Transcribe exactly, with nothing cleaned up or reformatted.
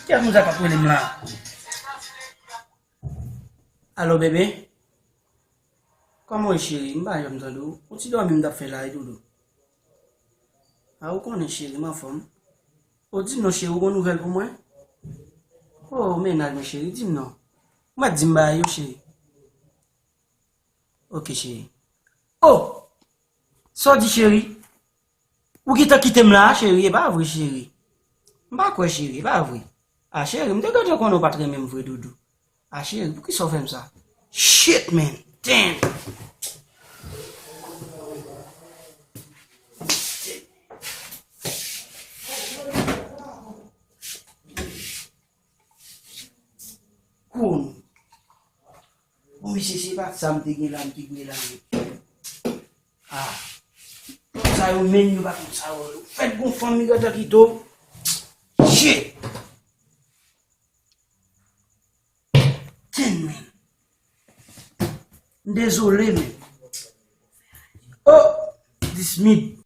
Kiyès moun sa k ap rele m la? Alo, bebe? Kòman w ye, cheri? M pa janm tande w. Yon ti dòmi m t ap fè la, wi, doudou. A, ou konnen, cheri, m anfòm. O, di m non, cheri, ou gon nouvèl pou mwen? O, mennaj mwen, cheri, di m non. Ou mèt di m bagay yo, cheri. Oke, cheri. O! Sa w di, cheri? Ou gentan kite m la, cheri, e pa vre, cheri. M pa kwè, cheri, e pa vre. A, cheri, m te gentan konnen w pa t renmen m vre, doudou. A, cheri, poukisa w fè m sa? Shit, man. Damn. Koun. Bon, mesye, se pa t sa m te gen la, m te gen la, men. Ah. Sa yo menm, yo pa konn sa yo. Fèt gon fanm, li gentan kite w. Shit. Ten, men. M dezole, men. Oh! Dismit.